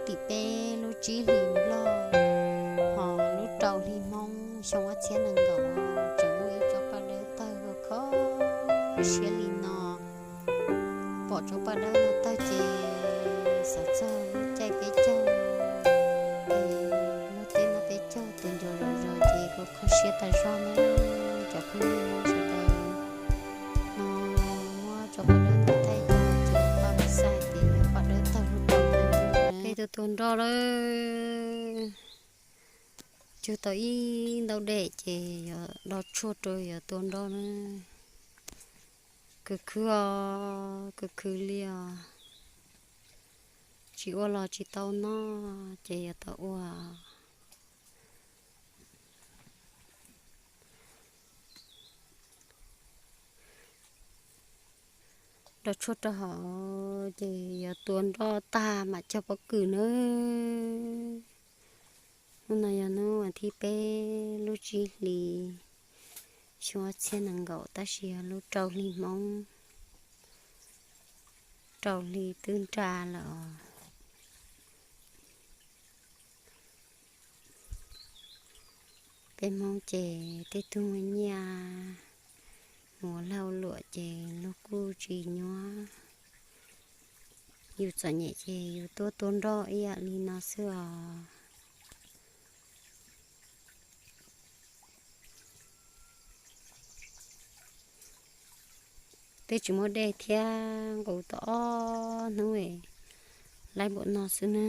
tim peb lub tsib hlis Nplog, ho lub rau hli Hmoob xyoo ob txhiab nees nkaum, tseem muaj ib tsob paj dawb tawg kho siab li no. Pom tsob paj dawb no tawg ces xav txog lub caij peb caug, es luag tej no peb caug tus ncov zom zaws ces kuv kho siab tas zog na. Cov phooj ywg Hmoob sawv daws, no muab tsob paj dawb no thaij yog ces paj me xaj ces yog paj dawb tawg lub rau hli Hmoob na. Peb tuaj tua nroj lawm, cug tau ib ntaub dej ces yuav do tshuaj rau yuav tua nroj na. Khwv khwv os, khwv khwv li os. Tsis ua los tsis tau noj ces yuav tau ua. Do tshuaj rau hauv ces yuav tua nroj tag mam cog pob kws nawb. Hnub no yog hnub vas thib peb lub tsib hlis xyoo ob txhiab nees nkaum tab sis yog lub rau hli Hmoob, rau hli twb nra lawm os. Peb Hmoob ces tej tug muaj nyiaj mus ua lag ua luam ces luag kuj tsis nyuab. Yus txom nyem ces yus tuaj tua nroj ib yam li no xwb os. Twb tsis muaj dej thiab, nqus tau ob hnub es laib npaum no xwb na.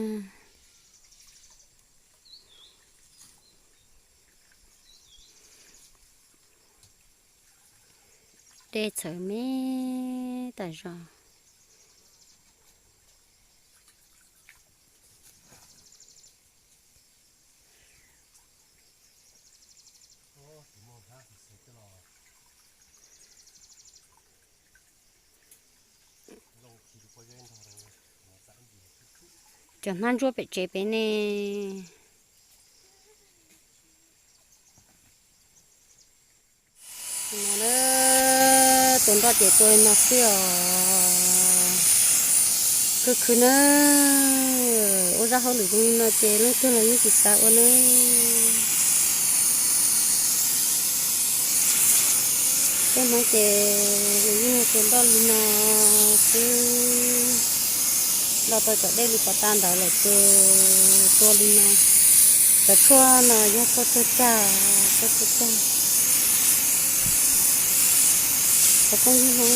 Dej txhawv me tas zog. Cov hnab ntsuab pem tsev pem ne. No na, tus nroj ces tua li no xwb os. Khwv khwv na, ua zaj hauj lwm zoo li no ces leej twg los yeej tsis xav ua na. Peb Hmoob ces yeej tua nroj li no xwb. Nroj tau cov dej li pov tas ntawd lawm ces tua li no. Cov tshuaj no yog tshuaj tuag cag, tshuaj tuag cag. Cov phooj ywg Hmoob,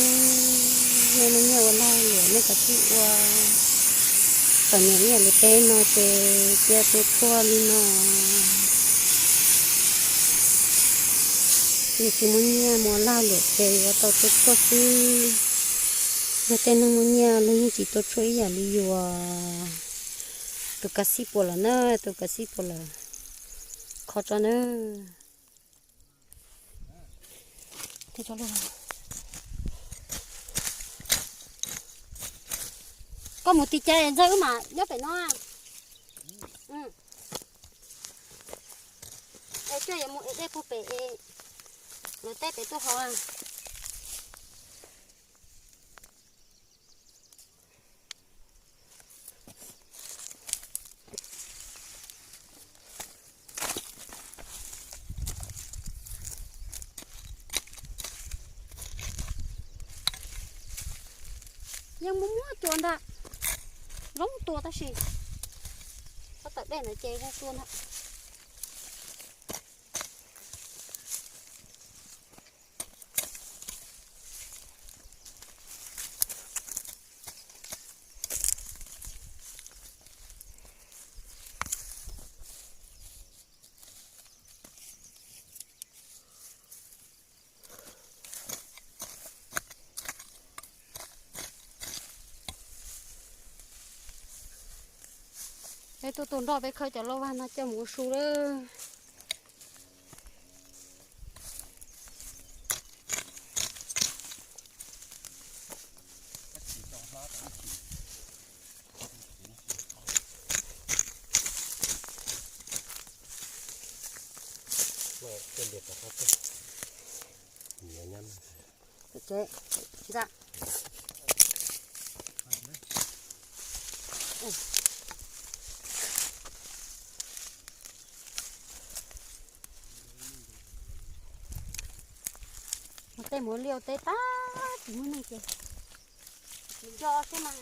nej muaj nyiaj ua lag luam nej kav tsij ua. Txom nyem ib yam li peb no ces cia tua tshuaj li no. Yus tsis muaj nyiaj mus ua lag luam ces yuav tau tua tshuaj xwb. Yog tej neeg muaj nyiaj luag yeej tsis tua tshuaj ib yam li yus. Tus kav xib puas lawm na, tus kav xib puas lawm. Kho tso nawb. Koj mus tim cas es ntxawg wb mam nyob pem no. Es coj yuav mus ev dej puag pem es lawv teb pem tuaj hauv. Yeej muaj muaj tua ntag, zoo tua tab sis txhob tawm dej ntawd ces zoo tua ntag. Peb tuaj tua nroj peb khawb cov lauj vag no coj mus ua su lawm. Tej muav liaj teb tag tsis muaj neeg ces tsis nco xwb mas.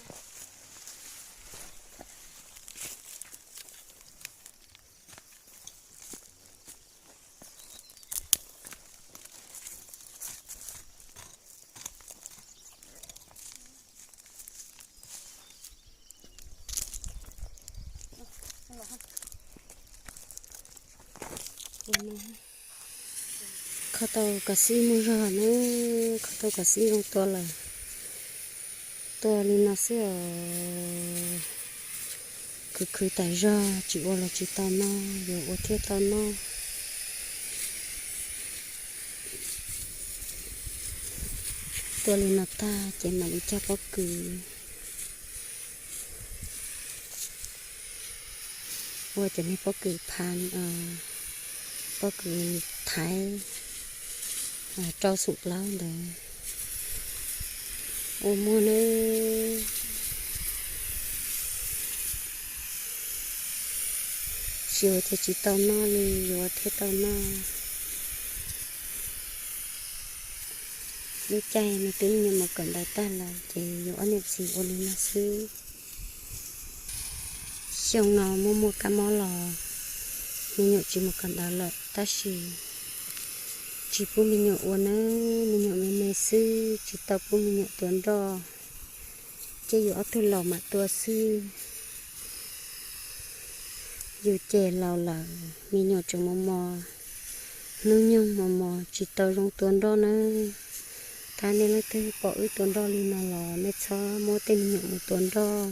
Kho tau kav xib muaj zog na, kho tau kav xib zoo tua lawm. Tua li no xwb os. Khwv khwv tas zog, tsis ua los tsis tau noj, yuav ua thiaj tau noj. Tua li no tag ces mam li cog pob kws, ua cov niag pob kws pha, pob kws thaiv rau xum plaub ntawd ua muag nawb. Tsis ua ces tsis tau noj li, yuav ua thiaj tau noj. Lub caij me tub me nyuam mus kawm ntawv tag lawm ces yus ob niam txiv ua li no xwb. Xyoo no muaj muaj kab mob los me nyuam tsis mus kawm ntawv lawm tab sis tsis pub me nyuam ua nawb, me nyuam me me xwb tsis tau pub me nyuam tua nroj, ces yus ob tug laus mam tua xwb. Yus ces laus lawm, me nyuam tseem mos mos, hnub nyoog mos mos tsis tau zoo tua nroj nawb. Thov nej leej twg pom wb tua nroj li no los nej txhob muab tej me nyuam mus tua nroj,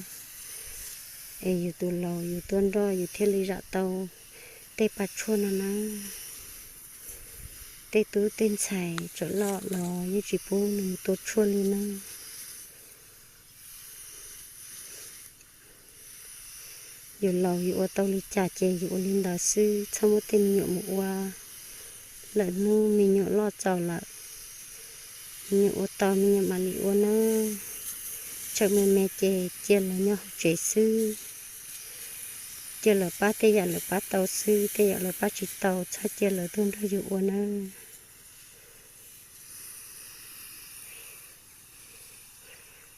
es yus tus laus yus tua nroj yus thiaj li zam tau tej pa tshuaj no nawb. Tej tub tej ntxhais tseem loj los yeej tsis pub nws mus tua tshuaj li nawb. Yus laus yus ua tau li cas ces yus ua li ntawd xwb, txhob muab tej me nyuam mus ua. Lawm hnub me nyuam loj txaus lawm, me nyuam ua tau me nyuam mam li ua nawb. Tseem me me ces cia lawv nyob hauv tsev xwb, cia lawv pab tej yam lawv pab tau xwb, tej yam lawv pab tsis tau txhob cia lawv tuaj nrog yus ua nawb.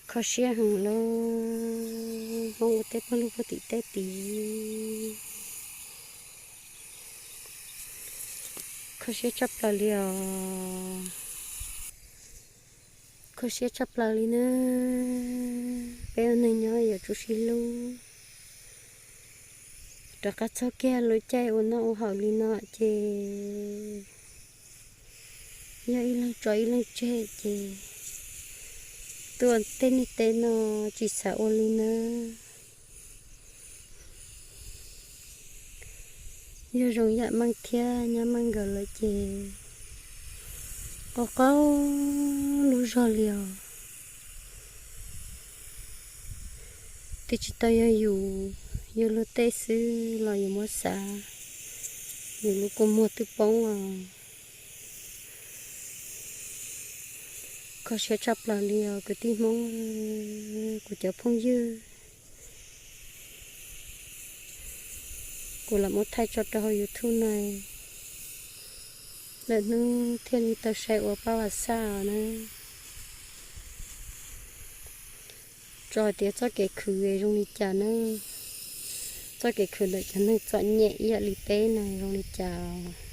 Kho siab heev lauj, Hmoob ua teb pawg lug puag tim tej tid. Kho siab tshaj plaws li os. Kho siab tshaj plaws li na. Peb ua neeg nyob yuav tsum sib hlub. Rov qab txog kiag lub caij ua noj ua haus li no ces yog ib leeg tso ib leeg tseg ces tuaj tej niag teb no tsis xav ua li nawb. Yog zoo yam meej thiab nyab meej nkawd lawm ces qaug qaug lub zog li os. Twb tsis tau yog yus, yog luag tej xwb los yuav muab xav, yus lub kua muag twb poob os. Kho siab tshaj plaws li os kwv tij Hmoob, kuv cov phooj ywg. Kuv lam muab thaij tso rau hauv YouTube no, lwm hnub thiaj li tau saib ua pab vas xaj os na. Tso hais tias txoj kev khwv zoo li cas na, txoj kev khwv ntawm cov neeg txom nyem ib yam li peb na zoo li cas.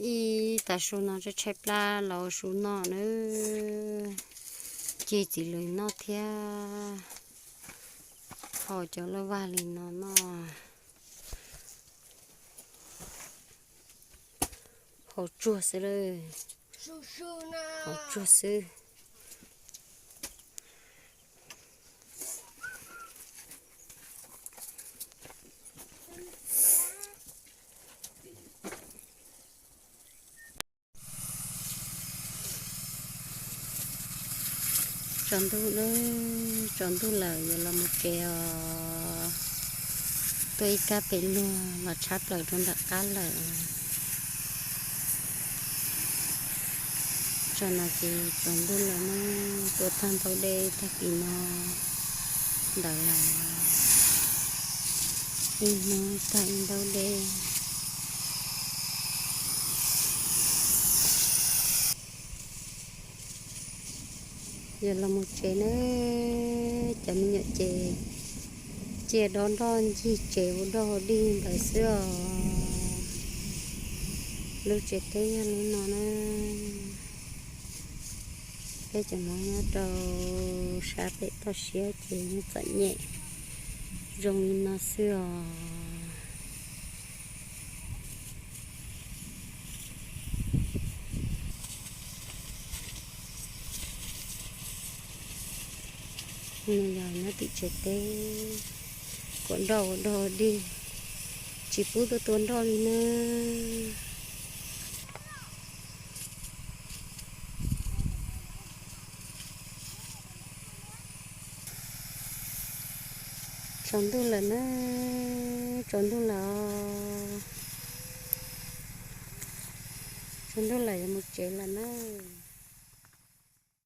Ib tag su no tshaib tshaib plab los ua su noj na, cig txiv lws noj thiab, haus cov lauj vag li no noj. Haus tsuag xwb lawm, haus tsuag xwb. Tsaus ntuj na, tsaus ntuj lawm yuav los mus tsev os. Tuaj ib kab pem luag los tshab plaws rau nram qab lawm. No ces tsaus ntuj lawm na, tua tag ntaub dej tag kis no ntawd lawm, ib hnub tag ib ntaub dej. Yog los mus tsev na, cov me nyuam ces cia dob nroj ncig tsev ua dog ua dig ntawd xwb os. Lub tsev teb yog li no na. Peb cov Hmoob nyob rau sab pem toj siab ces yeej txom nyem zoo li no xwb os. Nws yog nyob tim tsev teb, kuam nroj ua dog dig, tsis pub tuaj tua nroj li na. Tsaus ntuj lawm na, tsaus ntuj lawm, tsaus ntuj lawm yuav mus tsev lawm na.